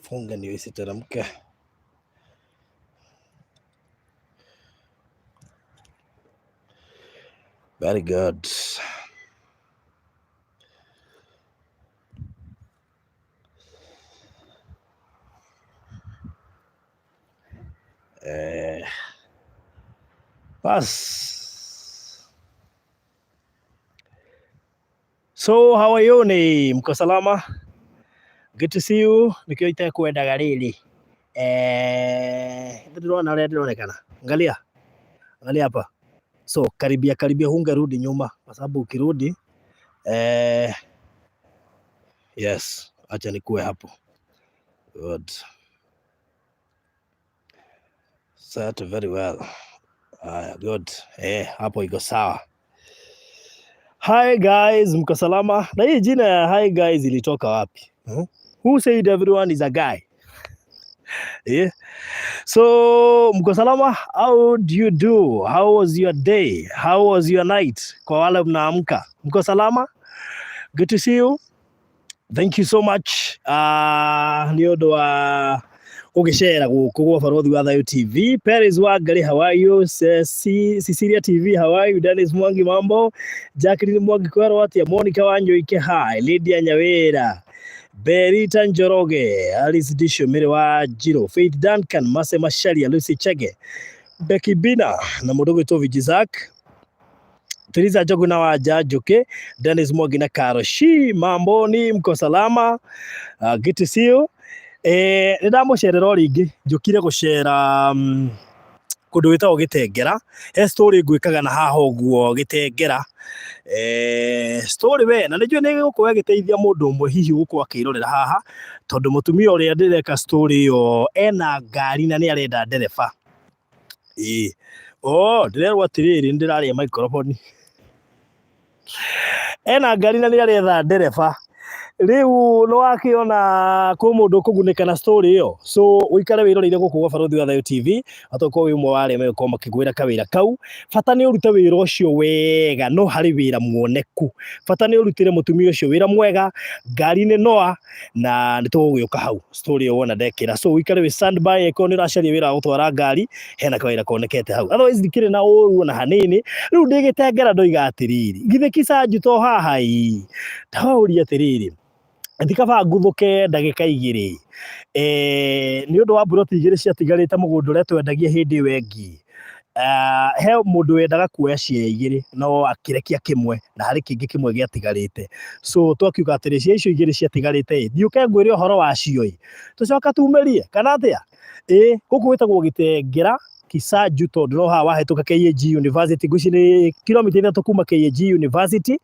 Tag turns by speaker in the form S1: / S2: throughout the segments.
S1: Funga ndio isiteremke. Very good. Eh, bas. So how are you? Ni mko salama? Good to see you. Nikio itekwendaga rĩrĩ. Eh, ndĩrona ũrĩa ndĩronekana. Angalia. Angalia hapa. So karibia karibia, hungerudi nyuma kwa sababu ukirudi eh, yes, acha nikuwe hapo. Good. Set very well. Haya, good. Eh, hapo iko sawa. Hi guys, mko salama? Na hii jina ya hi guys ilitoka wapi? Hmm? Who said everyone is a guy? Yeah. So mko salama? How do you do? How was your day? How was your night? Kwa wale mnaamka, mko salama? Good to see you. Thank you so much. Nĩ ũndũ wa gũgĩcera gũkũ gwa Barothi wa Thayu TV. Paris Wangari, how are you? Cecilia TV, how are you? Dennis Mwangi, mambo. Jacqueline Mwangi kwerwo atĩa? Monica Wanyoike, hi. Lydia Nyawira. Berita Njoroge, Alice Disho, Mary wa Jiro, Faith Duncan, Mase Masharia, Lucy Chege, Becky Bina na mũndũ gwĩtwo Vijizak, Teresa Njuguna wa Njanjuki, Dennis Mwangi na Karo Shi, mamboni, mko salama? Good to see you. Eh, nĩ ndamũcerera o rĩngĩ, njũkire gũcera kũndũ gwĩtagwo Gĩtengera. He story ngwĩkaga na haha ũguo Gĩtengera. Eh, story we na nĩ njũĩ nĩ ĩgũkorwo ĩgĩteithia mũndũ ũmwe hihi ũgũkorwo akĩrorera haha, tondũ mũtumia ũrĩa ndĩreka story ĩyo ena ngari na nĩ arenda ndereba. Ĩĩ. Oh, ndĩrerwo atĩrĩrĩ, nĩ ndĩrarĩa microphone. Ena ngari na nĩ aretha ndereba. Rĩu nĩ wakĩona kwĩ mũndũ ũkũgunĩka na story ĩyo. So ũikare wĩroreire gũkũ gwa Barothi wa Thayu TV, atokorwo wĩ ũmwe wa arĩa megũkorwo makĩgwĩra kawĩra kau. Bata nĩ ũrute wĩra ũcio wega, no harĩ wĩra muoneku. Bata nĩ ũrutĩre mũtumia ũcio wĩra mwega, ngari nĩ noa, na nĩ tũgũgĩũka hau story ĩyo wona ndekĩra. So ũikare wĩ stand by angĩkorwo nĩ ũracaria wĩra wa gũtwara ngari, hena kawĩra konekete hau. Otherwise ndikĩrĩ na ũru ona hanini. Rĩu ndĩ Gĩtengera ndoiga atĩrĩrĩ, githĩ Kisanju to haha ĩ? Ndaũria atĩrĩrĩ, ti kaba nguthũke ndagĩka igĩrĩ eh, nĩ ũndũ wa mburoti igĩrĩ ciatigarĩte mũgũnda ũrĩa twendagia hĩndĩ ĩyo ĩngĩ. He mũndũ wendaga kuoya cia igĩrĩ no akĩrekia kĩmwe na harĩ kĩngĩ kĩmwe gĩatigarĩte. So twakiuga atĩrĩ, cia icio igĩrĩ ciatigarĩte ĩ, thiũke ngwĩre ũhoro wacio ĩ, tũcoka tumĩrie kana atĩa? Ĩ, gũkũ gwĩtagwo Gĩtengera Kisanju tondũ no haha wahĩtũka KAG University, ngwĩciria nĩ kilomita 3 kuma KAG University.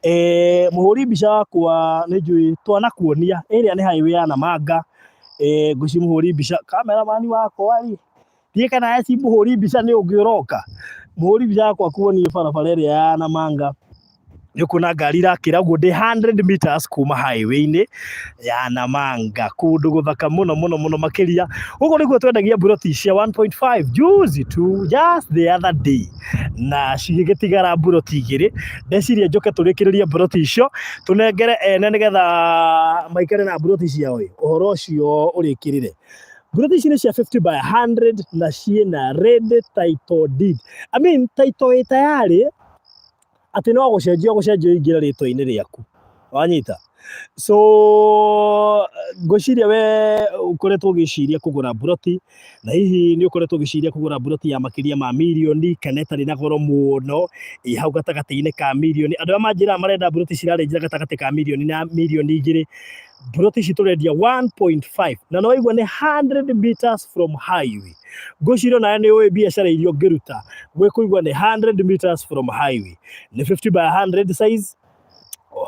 S1: Eh, mũhũri mbica wakwa nĩ njũĩ twanakuonia ĩrĩa nĩ highway ya Namanga. Eh, ngwĩciria mũhũri mbica cameraman wakwa rĩ, ndiũĩ kana eci mũhũri mbica nĩ ũngĩ ũroka. Mũhũri mbica wakwa kuonie barabara ĩrĩa ya Namanga, nĩ ũkuona ngari irakĩra ũguo ndĩ 100 meters kuma highway-inĩ ya Namanga, kũndũ gũthaka mũno mũno mũno makĩria. Gũkũ nĩkuo twendagia mburoti cia 1.5 juzi tu, just the other day, na cigĩgĩtigara mburoti igĩrĩ. Ndeciria njũke tũrĩkĩrĩrie mburoti icio tũnengere ene nĩgetha maikare na mburoti ciao ĩ, ũhoro ũcio ũrĩkĩrĩre. Mburoti ici nĩ cia 50 by 100 na ciĩna ready title deed. I mean title ĩ tayari atĩ no gũcenjia gũcenjia ũingĩre rĩtwa-inĩ rĩaku. Wanyita? So ngwĩciria we ũkoretwo ũgĩciria kũgũra mburoti na hihi nĩ ũkoretwo ũgĩciria kũgũra mburoti ya makĩria ma mirioni kana ĩtarĩ na goro mũno, ĩ hau gatagatĩ-inĩ ka mirioni. Andũ arĩa manjĩraga marenda mburoti cirarĩnjĩra gatagatĩ ka mirioni na mirioni 2. Mburoti ici tũrendia 1.5 na no waigua nĩ 100 meters from highway. Ngwĩciria onawe nĩ ũĩ biacara iria ũngĩruta gwĩ kũigua nĩ 100 meters from highway. Nĩ 50 by 100 size.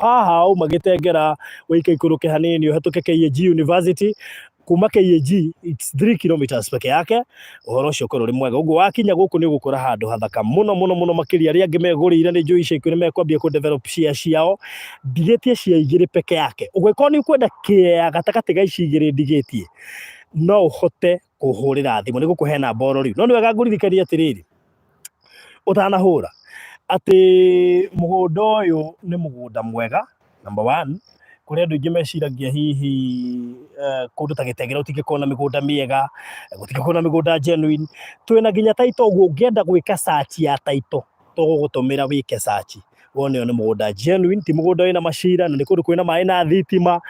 S1: Haha uma Gĩtengera ũike ikũrũke hanini ũhetũke KAG University, kuma KAG it's 3 kilometers peke yake. Ũhoro ũcio ũkorwo ũrĩ mwega. Ũguo wakinya gũkũ nĩ ũgũkora handũ hathaka mũno mũno mũno makĩria. Arĩa angĩ megũrĩire nĩ njũĩ ica ikuhĩ nĩ mekwambia kũ develop share ciao. Ndigĩtie share igĩrĩ peke yake. Ũguo angĩkorwo nĩ ũkwenda kĩea gatagatĩ ga ici igĩrĩ ndigĩtie, no ũhote kũhũrĩra thimũ. Nĩ ngũkũhe namba oro rĩu. No nĩ wega ngũririkanie atĩrĩrĩ, ũtanahũra, atĩ mũgũnda ũyũ nĩ mũgũnda mwega, number one. Kũrĩ andũ aingĩ meciragia hihi kũndũ ta Gĩtengera gũtingĩkorwo na mĩgũnda mĩega, gũtingĩkorwo na mĩgũnda genuine. Twĩna nginya title ũguo ũngĩenda gwĩka search ya title, tũgũgũtũmĩra wĩke search wone ũyũ nĩ mũgũnda genuine, ti mũgũnda wĩna macira, na nĩ kũndũ kwĩna maĩ na thitima.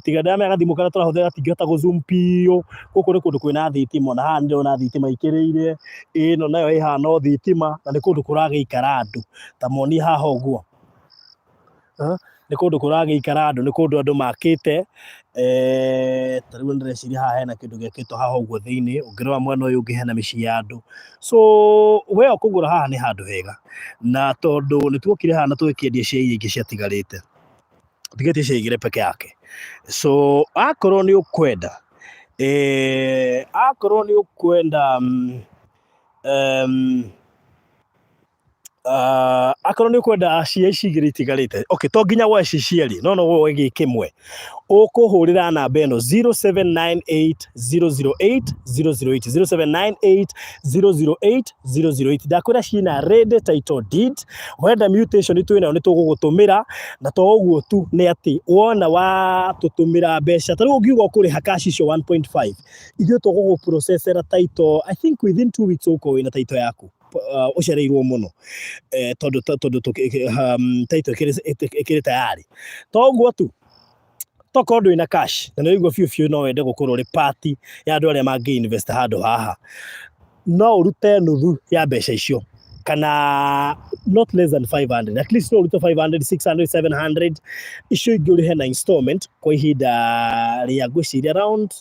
S1: Tiga ndĩramenya gathimũ karĩa tũrahũthĩra gatingĩhota gũ zoom biũ, gũkũ nĩ kũndũ kwĩna thitima, ona haha nĩ ndĩrona thitima ĩkĩrĩire, ĩno nayo ĩ haha no thitima, na nĩ kũndũ kũragĩikara andũ, ta monie haha ũguo. Nĩ kũndũ kũragĩikara andũ, nĩ kũndũ andũ makĩte, ta rĩu ndĩreciria haha hena kĩndũ gĩakĩtwo haha ũguo thĩiniĩ, ũngĩrora mwena ũyũ ũngĩ hena mĩciĩ ya andũ. So we ũkũgũra haha nĩ handũ hega, na tondũ nĩ tuokire haha na tũgĩkĩendia cia iria ingĩ ciatigarĩte, tigĩtie cia igĩrĩ peke yake. So akorwo nĩ ũkwenda, akorwo nĩ ũkwenda akorwo nĩ ũkwenda cia ici igĩrĩ itigarĩte, okay, to nginya woe ci cierĩ, no no woe gĩ kĩmwe, ũkũhũrĩra namba ĩno 0798 008 008, 0798 008 008. Ndakwĩra ciĩna ready title deed, wenda mutation twĩnayo nĩ tũgũgũtũmĩra, na to ũguo tu nĩ atĩ wona watũtũmĩra mbeca, ta rĩu ũngiuga ũkũrĩha cash icio 1.5, ithuĩ tũgũgũ processera title, I think within 2 weeks ũgũkorwo wĩna title yaku. Ũcereirwo mũno, tondũ tondũ title ĩkĩrĩ tayari. To ũguo tu, tokorwo ndũrĩ na cash na nĩ ũraigua biũ biũ no wende gũkorwo ũrĩ part ya andũ arĩa mangĩ invest handũ haha, no ũrute nuthu ya mbeca icio kana not less than 500, at least no ũrute 500, 600, 700, icio ingĩ ũrĩhe na installment kwa ihinda rĩa ngwĩciria around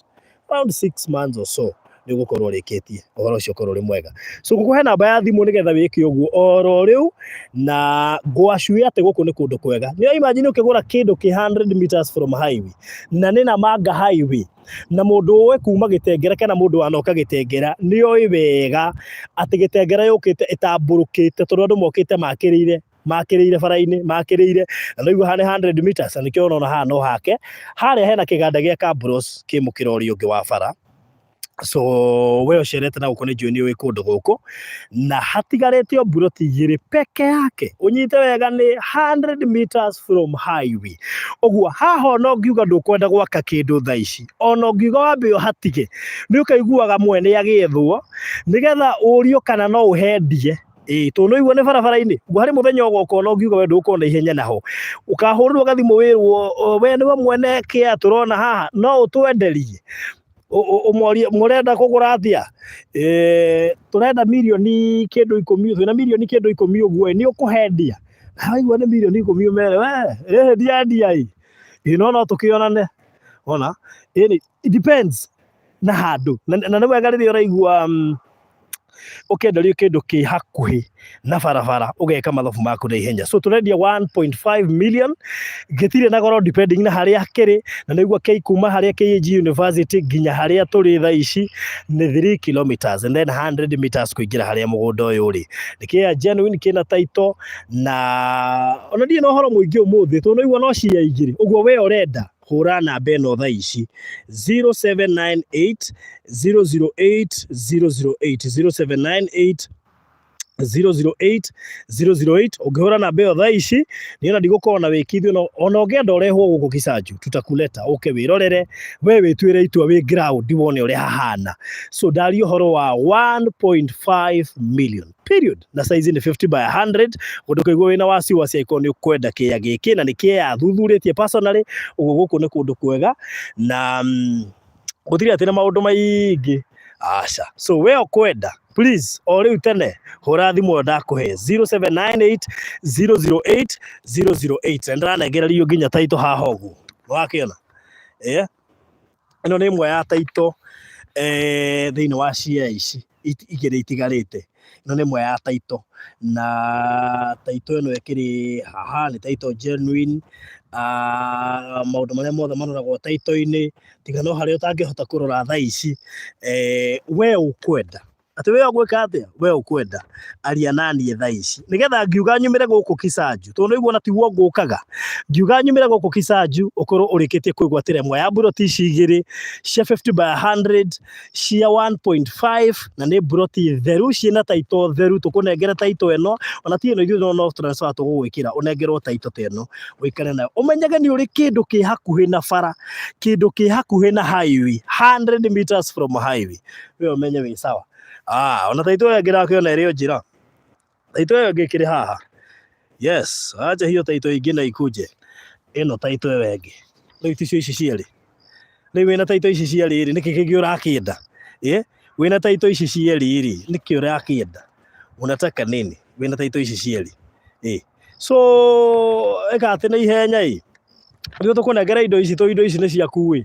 S1: 6 months or so, nĩ ũgũkorwo ũrĩkĩtie ũhoro ũcio ũkorwo ũrĩ mwega. So ngũkũhe namba ya thimũ nĩgetha wĩke ũguo oro rĩu, na ngwacuia atĩ gũkũ nĩ kũndũ kwega. Nĩ imagine ũkĩgũra kĩndũ kĩ 100 meters from highway, na nĩ Namanga highway, na mũndũ ũĩ kuma Gĩtengera kana mũndũ wanoka Gĩtengera nĩ oĩ wega atĩ Gĩtengera yũkĩte ĩtambũrũkĩte, tondũ andũ mokĩte makĩrĩire bara-inĩ makĩrĩire, na nĩguo haha nĩ 100 meters, na nĩkĩo ũrona haha no hake. Harĩa hena kĩganda gĩa Kabros kĩ mũkĩra ũrĩa ũngĩ wa bara. So we ũcerete na gũkũ nĩ njũĩ nĩ ũĩ kũndũ gũkũ, na hatigarĩte o mburoti igĩrĩ peke yake, ũnyite wega nĩ 100 meters from highway. Ũguo haha ona ũngiuga ndũkwenda gwaka kĩndũ thaa ici, ona ũngiuga wambe ũhatige, nĩ ũkaiguaga mwene agĩethwo nĩgetha ũrio kana no ũhendie. Ĩĩ, tondũ nĩ ũraigua nĩ barabara-inĩ, ũguo harĩ mũthenya ũgoka ona ũngiuga we ndũgũkorwo na ihenya naho, ũkahũrĩrwo gathimũ wĩrwo we nĩwe mwene kĩa tũrona haha, no ũtwenderie, ũmorie mũrenda kũgũra atĩa, tũrenda mirioni kĩndũ 10, twĩna mirioni kĩndũ 10 ũguo, nĩ ũkũhendia? Na waigua nĩ mirioni 10 ũmere we ĩĩ ndiendia ĩ, ĩ no no tũkĩonane. Wona, ĩni it depends na handũ, na nĩ wega rĩrĩa ũraigua ũkĩenderio kĩndũ kĩ hakuhĩ na barabara ũgeka mathabu maku na ihenya. So tũrendia 1.5 million, gĩtirĩ na goro depending na harĩa kĩrĩ, na nĩguo kĩ kuma harĩa KAG University nginya harĩa tũrĩ thaa ici nĩ 3 kilometers and then 100 meters kũingĩra harĩa mũgũnda ũyũ ũrĩ. Nĩ kĩa genuine, kĩna title, na ona ndirĩ na ũhoro mũingĩ ũmũthĩ tondũ nĩguo no cia igĩrĩ. Ũguo we ũrenda hũra namba ĩno thaa ici 0798 008 008, 0798 008 008. Ũngĩhũra namba ĩyo thaa ici niona ndigũkorwo na wĩkithio, no ona ũngĩenda ũrehwo gũkũ Kisanju tutakuleta ũke wĩrorere we wĩtuĩre itua wĩ ground wone ũrĩa hahana. So ndaria ũhoro wa 1.5 million period, na size nĩ 50 by 100. Ũndũ kũigua wĩna wasiwasi angĩkorwo nĩ ũkwenda kĩea gĩkĩ, na nĩ kĩea thuthurĩtie personally. Ũguo gũkũ nĩ kũndũ kwega na gũtirĩ atĩ na maũndũ maingĩ, aca. So we ũkwenda, please, o rĩu tene hũra thimũ ĩyo ndakũhe 0798 008 008, na ndĩranengererio nginya title haha ũguo nĩwakĩona. Ĩno nĩ ĩmwe ya title thĩinĩ wa cia ici igĩrĩ itigarĩte. Ĩno nĩ ĩmwe ya title, na title ĩno ĩkĩrĩ haha nĩ title genuine. Maũndũ marĩa mothe maroragwo title-inĩ, tiga no harĩa ũtangĩhota kũrora thaa ici. We ũkwenda Atĩ we ũgwĩka atĩa? We ũkwenda aria na niĩ thaa ici nĩgetha ngiuga nyumĩre gũkũ Kisanju, tondũ nĩguo na tiguo ngũkaga, ngiuga nyumĩre gũkũ Kisanju ũkorwo ũrĩkĩtie kwĩgwatĩra ĩmwe ya mburoti ici igĩrĩ cia 50 by 100 cia 1.5, na nĩ mburoti theru ciĩna taito theru. Tũkũnengere taito ĩno, ona ti ĩno, ithuĩ no transfer tũgũgwĩkĩra, ũnengerwo taito ta ĩno ũikare nayo, ũmenyage nĩ ũrĩ kĩndũ kĩ hakuhĩ na bara, kĩndũ kĩ hakuhĩ na highway, 100 meters from highway. We ũmenye wĩ sawa. Ah, ona taito ĩyo ĩngĩ ndakĩona ĩrĩ o njĩra, taito ĩyo ĩngĩ ĩkĩrĩ haha. Yes, acha hiyo taito ingĩ na ikuje ĩno taito ĩyo ĩngĩ. Rĩu ticio ici cierĩ? Rĩu wĩna taito ici cierĩ rĩ, nĩkĩ kĩngĩ ũrakĩenda? Ĩ wĩna taito ici cierĩ rĩ, nĩkĩ ũrakĩenda? Unataka nini wĩna taito ici cierĩ? Ĩ so ĩka atĩ na ihenya ĩ nĩguo tũkũnengera indo ici, to indo ici nĩ ciaku ĩ,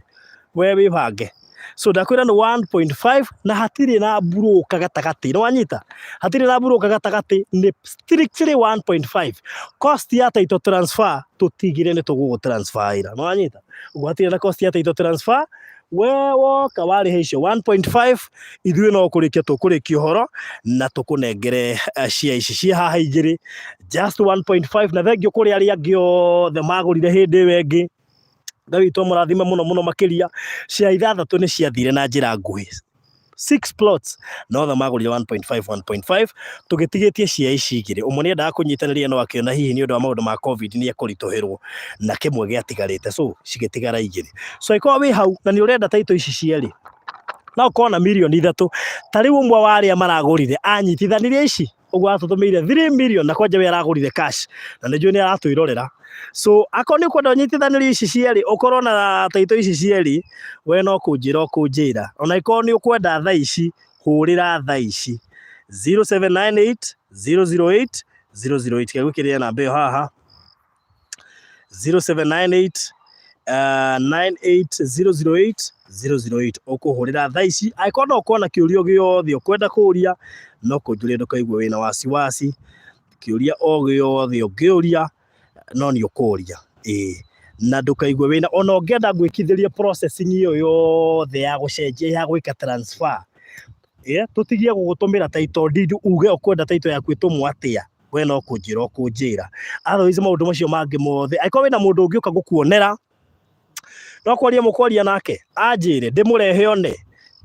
S1: we wĩbange. So ndakwĩra nĩ 1.5 na hatirĩ na mburũka gatagatĩ, nĩ wanyita? Hatirĩ na mburũka gatagatĩ, nĩ strictly 1.5. Cost ya title transfer tũtigire nĩ tũgũgũ transfer ĩra, nĩ wanyita? Ũguo hatirĩ na cost ya title transfer. We woka warĩha icio 1.5, ithuĩ no kũrĩkia tũkũrĩkia ũhoro na tũkũnengere cia ici ciĩ haha igĩrĩ, just 1.5. Na thengio kũrĩ arĩa angĩ othe magũrire hĩndĩ ĩyo ĩngĩ, Ngai witũ amũrathime mũno mũno makĩria. Cia ithathatũ nĩ ciathire na njĩra nguhĩ, six plots, na othe magũrire 1.5 1.5, tũgĩtigĩtie cia ici igĩrĩ. Ũmwe nĩ endaga kũnyitanĩria no akĩona hihi nĩ ũndũ wa maũndũ ma COVID nĩ ekũritũhĩrwo na kĩmwe gĩatigarĩte, so cigĩtigara igĩrĩ. So ĩkorwo wĩ hau na nĩ ũrenda taito ici cierĩ, no ũkorwo na mirioni 3. Ta rĩu ũmwe wa arĩa maragũrire anyitithanirie ici ũguo, atũtũmĩire 3 million, na kwanja we aragũrire cash na nĩ njũĩ nĩ aratwĩrorera. So akorwo nĩ ũkwenda ũnyitithanĩrie ici cierĩ, ũkorwo na taito ici cierĩ, we no kũnjĩra ũkũnjĩra. Ona ĩkorwo nĩ ũkwenda thaa ici, hũrĩra thaa ici 0798 008 008. Kegwĩkĩrĩra namba ĩyo haha, 0798 98 008 008, ũkũhũrĩra thaa ici. Angĩkorwo no ũkorwo na kĩũria gĩothe ũkwenda kũũria, no kũnjũria, ndũkaigue wĩna wasiwasi. Kĩũria o gĩothe ũngĩũria no nĩ ũkũria, ĩĩ, na ndũkaigue wĩna. Ona ũngĩenda ngwĩkithĩrie processing ĩyo yothe ya gũcenjia, ya gwĩka transfer, ĩĩ, tũtigie gũgũtũmĩra title deed, uge ũkwenda title yaku ĩtũmwo atĩa, we no kũnjĩra ũkũnjĩra. Otherwise maũndũ macio mangĩ mothe, angĩkorwo wĩna mũndũ ũngĩũka gũkuonera, no kwaria mũkwaria nake, anjĩre ndĩmũrehe one,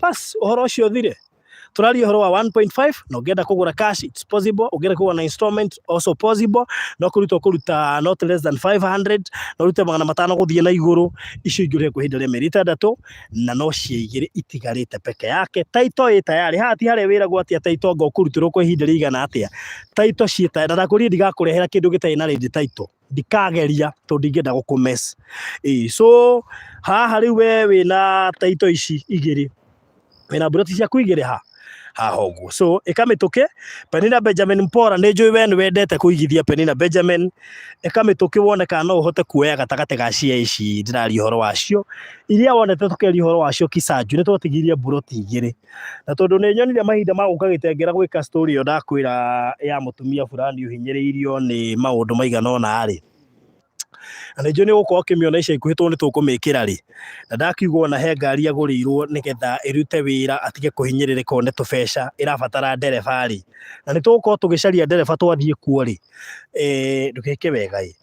S1: bas, ũhoro ũcio ũthire. Tũraria ũhoro wa 1.5, na ũngĩenda kũgũra cash, it's possible. Ũngĩenda kũgũra na installment, also possible. No kũruta ũkũruta not less than 500, no ũrute 500 gũthiĩ na igũrũ. Icio ingĩ ũrĩhe kwa ihinda rĩa mĩeri 6, na no cia igĩrĩ itigarĩte peke yake. Title ĩ tayarĩ haha, ti harĩa wĩragwo atĩa title anga ũkũrutĩrwo kwa ihinda rĩigana atĩa. Title ciĩ tayarĩ, na ndakwĩrire ndigakũrehera kĩndũ gĩtarĩ na ready title, ndikageria tondũ ndingĩenda gũkũmess. Ĩĩ, so haha rĩu we wĩna title ici igĩrĩ, wĩna mburoti ciaku igĩrĩ ha haha ũguo. So ĩka mĩtũkĩ. Penina Benjamin Mpora, nĩ njũĩ we nĩ wendete kũigithia. Penina Benjamin, ĩka mĩtũkĩ wone kana no ũhote kuoya gatagatĩ ga cia ici ndĩraria ũhoro wacio, iria wonete tũkĩaria ũhoro wacio Kisanju. Nĩ twatigirie mburoti igĩrĩ, na tondũ nĩ nyonire mahinda ma gũka gĩtengera gwĩka story ĩyo ndakwĩra ya mũtumia fulani ũhinyĩrĩirio nĩ maũndũ maigana ũna rĩ, na nĩ njũĩ nĩ ũgũkorwo ũkĩmĩona ica ikuhĩ tondũ nĩ tũkũmĩkĩra rĩ. Na ndakiuga ona he ngari agũrĩirwo nĩgetha ĩrute wĩra atige kũhinyĩrĩrĩka, one tũbeca, ĩrabatara ndereba rĩ, na nĩ tũgũkorwo tũgĩcaria ndereba twathiĩ kuo rĩ. Ndũgeke wega ĩ.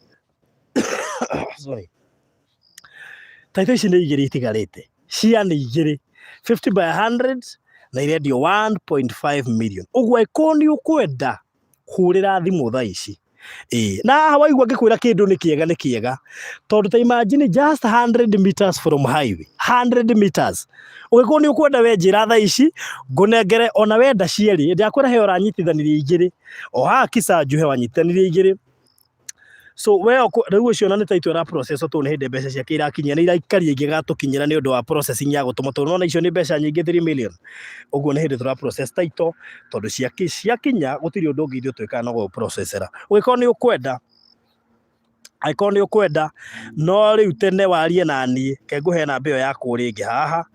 S1: Sorry. Taito ici nĩ igĩrĩ itigarĩte, cia nĩ igĩrĩ, 50 by 100, na irendio 1.5 million. Ũguo angĩkorwo nĩ ũkwenda, hũrĩra thimũ thaa ici. Ĩĩ, na haha waigua ngĩkwĩra kĩndũ nĩ kĩega, nĩ kĩega, tondũ ta imagine just 100 meters from highway, 100 meters. Ũngĩkorwo nĩ ũkwenda, we njĩra thaa ici ngũnengere. Ona wenda cierĩ, ndakwĩra he ũranyitithanirie igĩrĩ o haha Kisanju, he wanyitithanirie igĩrĩ. So we rĩu ũcio ona nĩ taitũ ĩra process, tondũ nĩ hĩndĩ mbeca ciake irakinyia, nĩ iraikaria ingĩgatũkinyĩra nĩ ũndũ wa processing ya gũtũma, tondũ nona icio nĩ mbeca nyingĩ, 3 million. Ũguo nĩ hĩndĩ tũra process title, tondũ ciakinya gũtirĩ ũndũ ũngĩ ithuĩ twĩkaga no gũprocessera. Ũngĩkorwo nĩ ũkwenda, angĩkorwo nĩ ũkwenda, no rĩu tene warie na niĩ, ke ngũhe namba ĩyo yakwo rĩngĩ haha.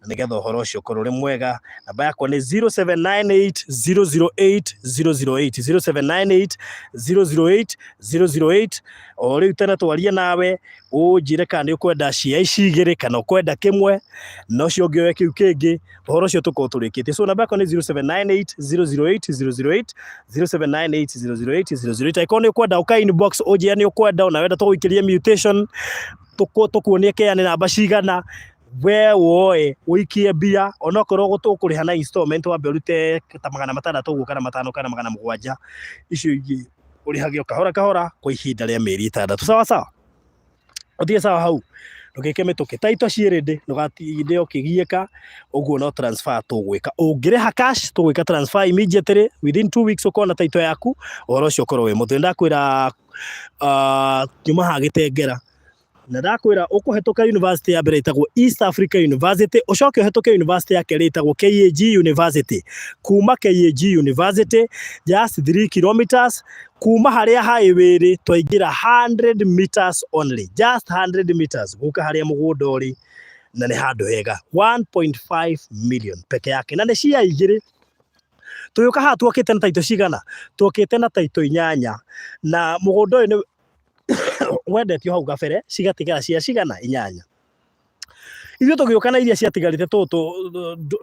S1: Na nĩgetha ũhoro ũcio ũkorwo ũrĩ mwega. Namba yakwa nĩ 0798 008 008, 0798 008 008. O rĩu tene twarie nawe, ũnjĩre kana nĩ ũkwenda cia ici igĩrĩ kana ũkwenda kĩmwe na ũcio ũngĩ oe kĩu kĩngĩ, ũhoro ũcio tũkorwo tũrĩkĩtie. So namba yakwa nĩ 0798 008 008, 0798 008 008. Angĩkorwo nĩ ũkwenda, ũka inbox ũnjĩre nĩ ũkwenda, ona wenda tũgũikĩrie mutation, tũkuonie kea nĩ namba cigana, we woe ũikie mbia, onokorwo tũkũrĩha na installment, wambe ũrute ta 600 ũguo, kana 500, kana 700, icio ingĩ ũrĩhage o kahora kahora kwa ihinda rĩa mĩeri 6. Sawa sawa, ũtige sawa hau, ndũgĩke mĩtũkĩ, taito ciĩ ready, ndũgatinde ũkĩgiĩka ũguo. No transfer tũgwĩka, ũngĩrĩha cash tũgwĩka transfer immediately, within 2 weeks ũkona taito yaku, ũhoro ũcio ũkorwo wĩ mũthũ. Ndakwĩra nyuma haha Gĩtengera, na ndakwĩra ũkũhetũka university ya mbere ĩtagwo East Africa University, ũcoke ũhetũke university ya kerĩ ĩtagwo KAG University. Kuma KAG University, just 3 kilometers kuma harĩa highway rĩ, twaingĩra 100 meters only, just 100 meters gũka harĩa mũgũnda ũrĩ, na nĩ handũ hega. 1.5 million peke yake, na nĩ cia igĩrĩ. Tũgĩũka haha tuokĩte na taito cigana? Tuokĩte na taito inyanya, na mũgũnda ũyũ nĩ wendetio hau gabere cigatigara cia cigana? Inyanya. Ithuĩ tũgĩũka na iria ciatigarĩte, tũtũ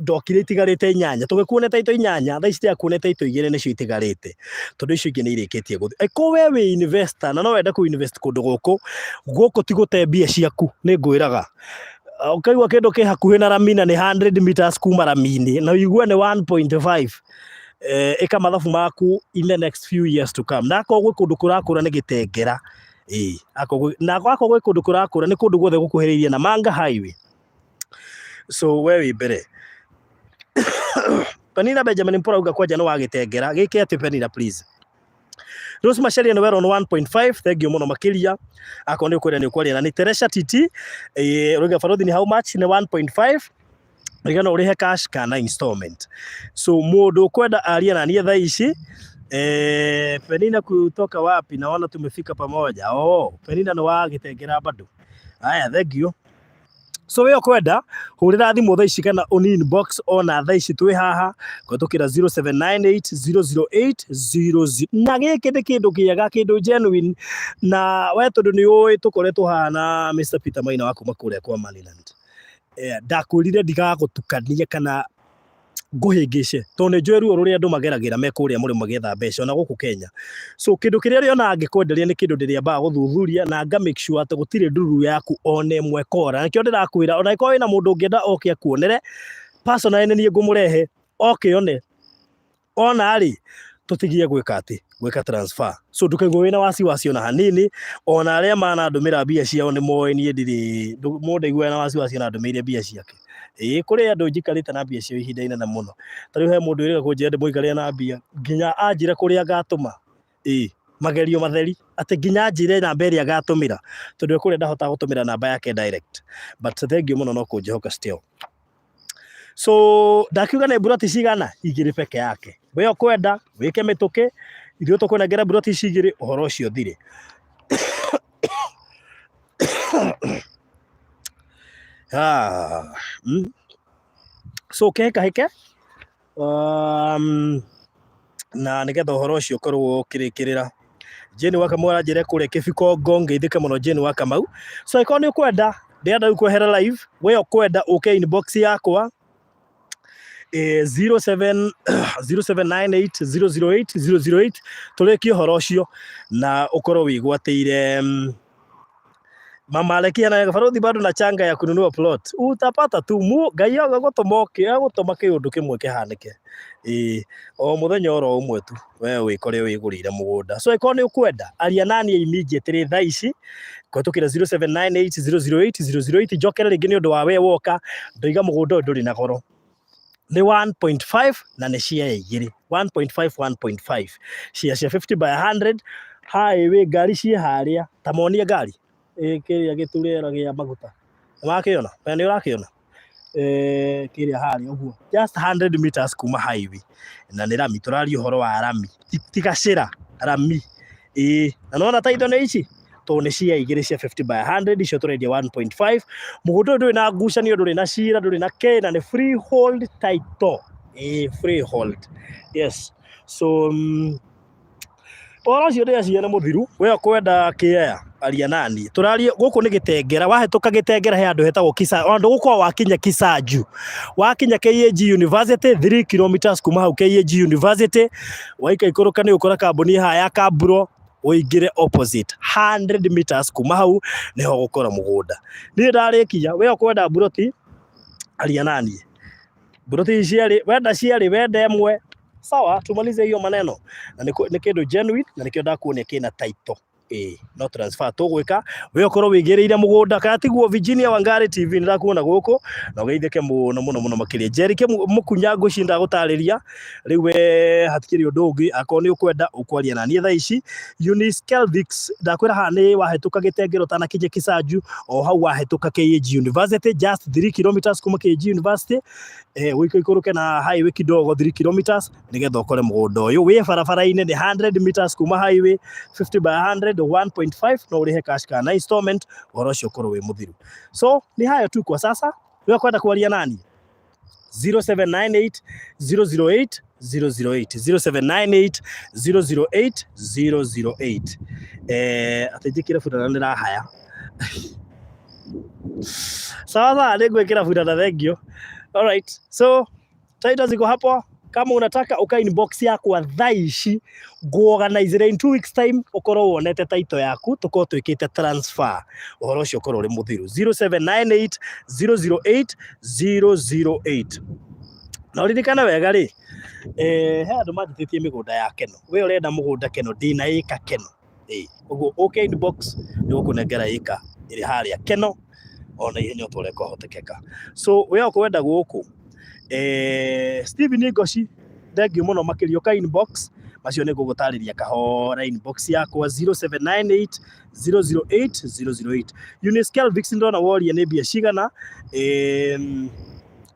S1: ndokire itigarĩte inyanya, tũgĩkuona taito inyanya. Thaa ici ndĩrakuona taito igĩrĩ nĩcio itigarĩte, tondũ icio ingĩ nĩ irĩkĩtie gũthiĩ. Angĩkorwo we wĩ investor na no wende kũ invest kũndũ gũkũ, gũkũ ti gũte mbia ciaku, nĩ ngwĩraga. Ũkaigua kĩndũ kĩ hakuhĩ na rami, na nĩ 100 meters kuma rami-inĩ, na ũigue nĩ 1.5, ĩka mathabu maku in the next few years to come. Na akorwo gwĩ kũndũ kũrakũra nĩ Gĩtengera, ĩĩ, na akorwo gwĩ kũndũ kũrakũra nĩ kũndũ guothe gũkuhĩrĩirie na Manga Highway. So we wĩ mbere. Penina Benjamin Mpora auga kwanja nĩ wa Gĩtengera gĩke atĩ. Penina, please. Rose Macharia nĩ werwo nĩ 1.5, thank you mũno makĩria. Akorwo nĩ ũkwenda nĩ ũkwaria na nĩ Teresha Titi, ũrauga barothi ni how much? Nĩ 1.5 nĩgetha ũrĩhe cash kana installment. So mũndũ ũkwenda arie na niĩ thaa ici. Penina kutoka wapi? Naona tumefika pamoja. Oh, Penina nĩ wa Gĩtengera bado. Haya, thank you. So we ũkwenda, hũrĩra thimũ thaa ici kana ũni inbox ona thaa ici twĩ haha kũhetũkĩra 0798 008 00. Na gĩkĩ nĩ kĩndũ kĩega, kĩndũ genuine, na we tondũ nĩ ũĩ tũkoretwo haha na Mr Peter Maina wa kuma kũrĩa kwa Maryland. Ndakwĩrire ndigagũtukanie kana ngũhĩngĩce, tondũ nĩ njũĩ ruo rũrĩa andũ mageragĩra me kũrĩa mũrĩmo magĩetha mbeca, ona gũkũ Kenya. So kĩndũ kĩrĩa ũrĩonaga ngĩkwenderia nĩ kĩndũ ndĩrĩambaga gũthuthuria na nga make sure atĩ gũtirĩ ndururu yaku ona ĩmwe kora. Nĩkĩo ndĩrakwĩra, ona angĩkorwo wĩna mũndũ ũngĩenda oke akuonere personally, nĩ niĩ ngũmũrehe oke one. Ona rĩ, tũtigie gwĩka atĩ gwĩka transfer, so ndũkaigua wĩna wasiwasi ona hanini. Ona arĩa manandũmĩra mbia ciao nĩ moĩ niĩ ndirĩ mũndũ aiguaga na wasiwasi ona ndũmĩire mbia ciake. Ĩĩ, kũrĩ andũ njikarĩte na mbia ciao ihinda inene mũno. Ta rĩu he mũndũ wĩrĩga kũnjĩra ndĩmũikarĩre na mbia nginya anjĩre kũrĩa ngatũma. Ĩĩ, magerio matheri, atĩ nginya anjĩre namba ĩrĩa ngatũmĩra, tondũ kũrĩa ndahotaga gũtũmĩra namba yake direct. But thank you mũno, no kũnjĩhoka still. So ndakiuga nĩ mburoti cigana? Igĩrĩ peke yake. We ũkwenda wĩke mĩtũkĩ, ithuĩ tũkũnengera mburoti ici igĩrĩ, ũhoro ũcio ũthire. Ah. So kĩhĩkahĩke na nĩgetha ũhoro ũcio ũkorwo ũkĩrĩkĩrĩra. Jane wa Kamau aranjĩra kũrĩa Kĩbikongo, ngeithĩke mũno Jane wa Kamau. So angĩkorwo nĩ ũkwenda, ndĩrenda rĩu kwehera live, we ũkwenda ũke inbox yakwa, 07 0798 008 008, tũrĩkie ũhoro ũcio na ũkorwo wĩgwatĩire. Mama Alekia na barothi bado na changa ya kununua plot, utapata tu mu Ngai agũtũma ũkĩ agũtũma kĩũndũ kĩmwe kĩhanĩke, ĩĩ, o mũthenya oro ũmwe tu we wĩkore wĩgũrĩire mũgũnda. So angĩkorwo nĩ ũkwenda, aria naniĩ immediately thaa ici kũhetũkĩra 0798 008 008. Njokere rĩngĩ nĩ ũndũ wa we woka, ndoiga mũgũnda ũyũ ndũrĩ na goro, nĩ 1.5 na nĩ cia igĩrĩ, 1.5 1.5, cia 50 by 100. Highway, ngari ciĩ harĩa, ta monie ngari ĩ kĩrĩa gĩturera gĩa maguta, nĩwakĩona? We nĩ ũrakĩona kĩrĩa harĩa ũguo, just 100 meters kuma highway, na nĩ rami, tũraria ũhoro wa rami, ti gacĩra, rami, ĩĩ. Na nĩwona taito nĩ ici, Tondũ nĩ cia igĩrĩ cia 50 by 100, icio tũrendia 1.5. Mũgũnda ũyũ ndũrĩ na ngucanio, ndũrĩ na cira, ndũrĩ na kĩ, na nĩ freehold title. Ĩĩ, freehold, yes. So ũhoro ũcio ndĩreciria nĩ mũthiru. We ũkwenda kĩea, aria nani tũrarie. Gũkũ nĩ Gĩtengera. Wahĩtũka Gĩtengera he handũ hetagwo Kisa, ona ndũgũkorwo wakinya Kisanju, wakinya KAG University, 3 kilometers kuma hau KAG University, waika ikũrũka nĩ ũkora kambuni haha ya Kamburo, ũingĩre opposite 100 meters kuma hau nĩho ũgũkora mũgũnda. Niĩ ndarĩkia. We ũkwenda mburoti, aria naniĩ. Mburoti cierĩ wenda, cierĩ wenda, ĩmwe sawa, tumalize hiyo maneno. Na nĩ kĩndũ genuine, na nĩkĩo ndakuonia kĩna title. Ĩĩ, no transfer tũgwĩka, we ũkorwo wĩigĩrĩire mũgũnda kana tiguo? Virginia Wangari TV, nĩndakuona gũkũ na ũgeithĩke mũno mũno mũno makĩria. Jerike Mũkunya, ngwĩciria ndagũtarĩria rĩu, we hatikĩrĩ ũndũ ũngĩ. Akorwo nĩ ũkwenda, ũkwaria na niĩ thaa ici. Eunice Kelvix, ndakwĩra haha nĩ wahĩtũka Gĩtengero ũtanakinya Kisanju, o hau wahĩtũka KAG University, just 3 kilometers kuma KAG University, ũike ikũrũke na highway kidogo 3 kilometers nĩgetha ũkore mũgũnda ũyũ wĩ barabara-inĩ, nĩ 100 meters kuma highway, 50 by 100, 1.5. No ũrĩhe cash kana installment, ũhoro ũcio ũkorwo wĩ mũthiru. So ni hayo tu kwa sasa. Wewe kwenda kwaria nani, 0798 008 008, 0798 008 008. Atĩ njĩkĩre burana, nĩ rahaya. Sawa sawa, nĩ ngwĩkĩra burana, thank you. Alright, so title ziko hapo. Kama unataka, uka inbox yakwa thaa ici, ngũorganizere in 2 weeks time ũkorwo wonete title yaku, tũkorwo twĩkĩte transfer, ũhoro ũcio ũkorwo ũrĩ mũthiru. 0798 008 008. Na ũririkane wega rĩ, he andũ manjĩtĩtie mĩgũnda ya Keno. We ũrenda mũgũnda Keno, ndĩna ĩka Keno. Ĩĩ, ũguo ũke inbox, nĩ gũkũnengera ĩka ĩrĩ harĩa Keno ona ihenya o ta ũrĩa kwahotekeka. So we ũkwenda gũkũ, Steven Ngoci, thank you mũno makĩria. Ũka inbox, macio nĩ ngũgũtarĩria kahora inbox yakwa, 0798 008 008. Eunice Kelvix, ndona woria nĩ mbia cigana.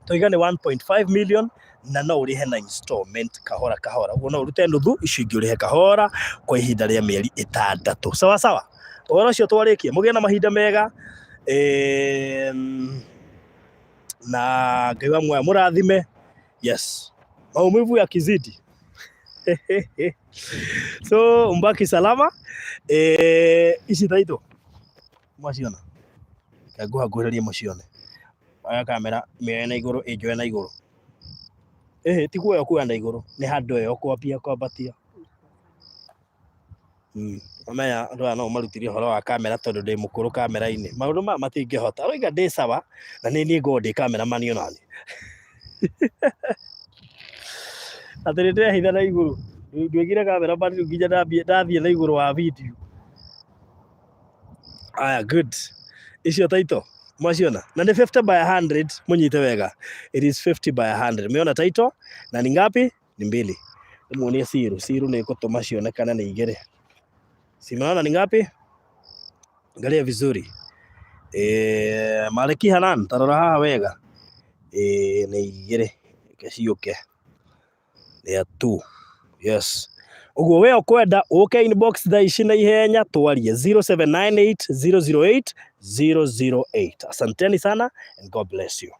S1: Toiga nĩ 1.5 million, na no ũrĩhe na installment kahora kahora. Ũguo no ũrute nuthu, icio ingĩ ũrĩhe kahora kwa ihinda rĩa mĩeri 6. Sawa sawa, ũhoro ũcio twarĩkia. Mũgĩe na mahinda mega, na Ngai wa muoyo mũrathime. Yes, maumivu yakizidi, so mbaki salama. Ici taito mwaciona, nguhakuhĩrĩrie mũcione. Oya kamera, mĩoe na igũrũ, ĩnjoe na igũrũ. Ĩhĩ, ti kuoya, kuoya na igũrũ nĩ handũ ĩyo kwambia kwambatia. Amenya andũ aya no marutire ũhoro wa kamera tondũ ndĩ mũkũrũ kamera-inĩ, maũndũ maya matingĩhota. Aroiga ndĩ sawa na nĩ niĩ ngorwo ndĩ cameraman onani atĩ nĩ ndĩrehitha na igũrũ, nduĩkire cameraman rĩu nginya ndathiĩ na igũrũ wa video. Aya, good. Icio title mwaciona, na nĩ 50 by 100. Mũnyite wega, it is 50 by 100. Umeona title? Na ni ngapi? Ni mbili. Muonie siru siru nĩ ĩgũtũma cionekane nĩ igĩrĩ. Simeona ni ngapi? Angalia vizuri. Maliki Hanan, tarora haha wega. Nĩ igĩrĩ. Reke ciũke. They are two. Yes. Ũguo we ũkwenda, ũke inbox thaa ici na ihenya, twarie, 0798 008 008. Asanteni sana and God bless you.